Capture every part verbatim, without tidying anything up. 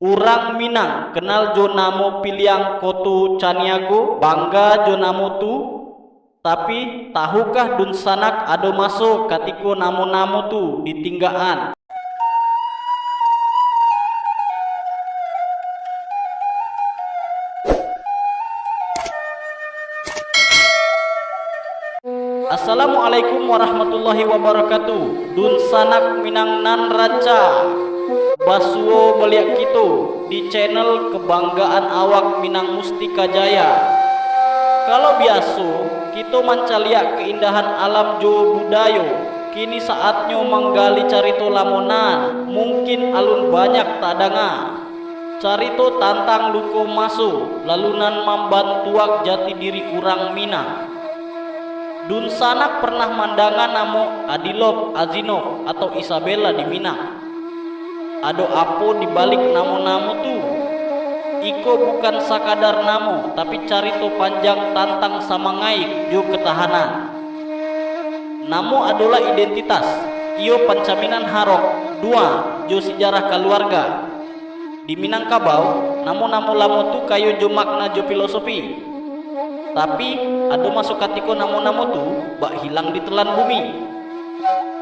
Urang Minang kenal jo namo Piliang Koto Caniago, bangga jo namo tu. Tapi, tahukah dunsanak ado maso katiko namo-namo tu ditinggaan? Assalamualaikum warahmatullahi wabarakatuh. Dunsanak Minang nan rancak. Basuo baliak kito di channel kebanggaan awak Minang Mustika Jaya. Kalau biaso, kito mancaliak keindahan alam jo budayo, kini saatnyo manggali carito lamo nan mungkin alun banyak tadanga. Carito tantang luko maso, lalu nan mambantuak jati diri urang Minang. Dunsanak pernah mandanga namo Adilov, Azinov, atau Isabella di Minang? Ado apo di balik namo-namo tu? Iko bukan sakadar namo, tapi carito panjang tantang samangaik jo katahanan. Namo adolah identitas, iyo pancaminan harok, dua, jo sijarah kaluarga. Di Minangkabau, namo-namo lamo tu kayo jo makna jo filosofi. Tapi, ado maso katiko namo-namo tu bak hilang ditelan bumi.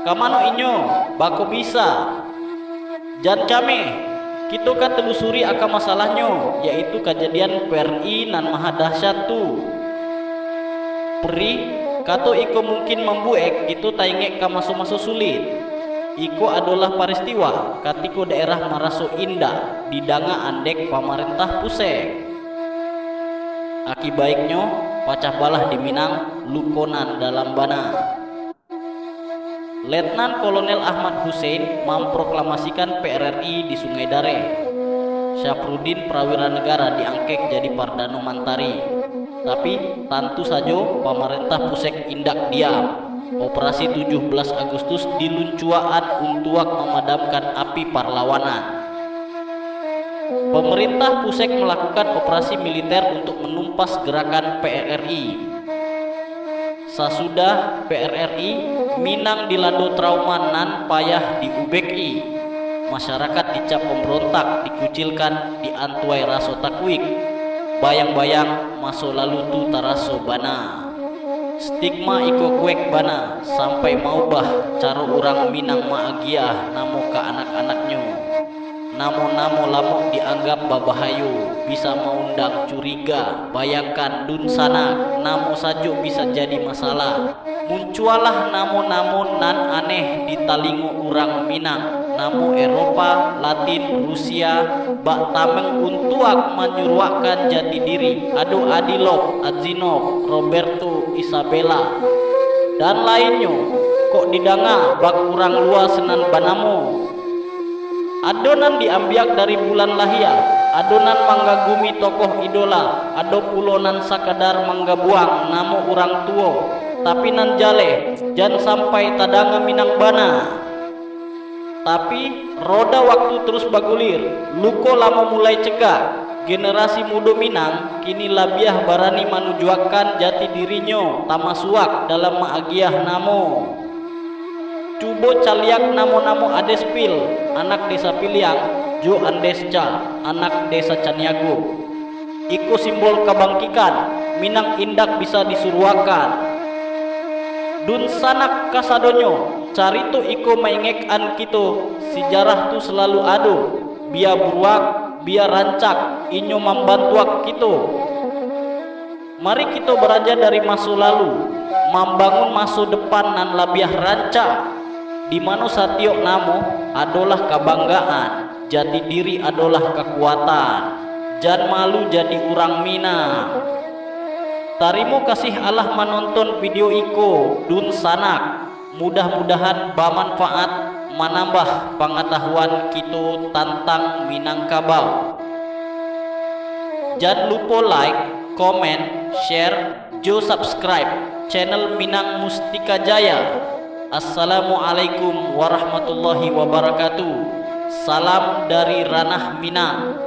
Ka mano inyo? Bako bisa? Jan cameh, kito ka telusuri aka masalahnyo, yaitu kajadian P R I nan maha dahsyat tu. Pri, kato iko mungkin mambuek kito taingek ka maso-maso sulik. Iko adolah paristiwa katiko daerah maraso indak didanga andek pamarentah pusek. Akibaiknyo, pacah balah di Minang, luko nan dalam bana. Letnan Kolonel Ahmad Hussein mamproklamasikan P R R I di Sungai Dareh. Syafruddin Prawira Negara diangkek jadi Pardano Mantari. Tapi, tantu sajo, pamarentah pusek indak diam. Operasi tujuh belas Agustus diluncuaan untuak mamadamkan api parlawanan. Pemerintah pusek melakukan operasi militer untuk menumpas gerakan P R R I. Sasudah P R R I, Minang dilando trauma nan payah diubek-i. Masyarakat dicap pemberontak, dikucilkan, diantuai raso takuik. Bayang-bayang, maso lalu tu taraso bana. Stigma iko kuek bana, sampai maubah caro urang Minang maagiah namo ka anak-anaknyo. Namo-namo lamok dianggap babahayo, bisa maundang curiga. Bayangkan, dunsanak, namo sajo bisa jadi masalah. Muncualah namo-namo nan aneh di talingo urang Minang, namo Eropa, Latin, Rusia, bak tameng untuak manyuruakkan jati diri, ado Adilov, Azinov, Roberto, Isabella, dan lainnyo. Kok didanga bak urang lua sinan banamo. Ado nan diambiak dari bulan lahia, ado nan manggagumi tokoh idola, ado pulo nan sakadar manggabuang namo urang tuo. Tapi nan jaleh, jan sampai tadanga Minang bana. Tapi, roda waktu terus bagulir, luko lamo mulai cegak. Generasi mudo Minang kini labiah barani manujuakkan jati dirinyo, tamasuak dalam maagiah namo. Cubo caliak namo-namo Ades Pil, anak Desa Piliang, jo Andes Ca, anak Desa Caniago. Iko simbol kabangkikan, Minang indak bisa disuruakan. Dunsanak kasadonyo, carito iko maingekan kito, sijarah tu salalu ado, bia buruak, bia rancak, inyo mambantuak kito. Mari kito baraja dari maso lalu, mambangun maso depan nan labiah rancak, di mano satiok namo adolah kabanggaan, jati diri adolah kakuatan. Jan malu jadi urang Minang. Tarimo kasih alah manonton video iko, dunsanak. Mudah-mudahan bamanfaat, manambah pangatahuan kito tantang Minangkabau. Jan lupo like, comment, share, jo subscribe channel Minang Mustika Jaya. Assalamualaikum warahmatullahi wabarakatuh. Salam dari Ranah Minang.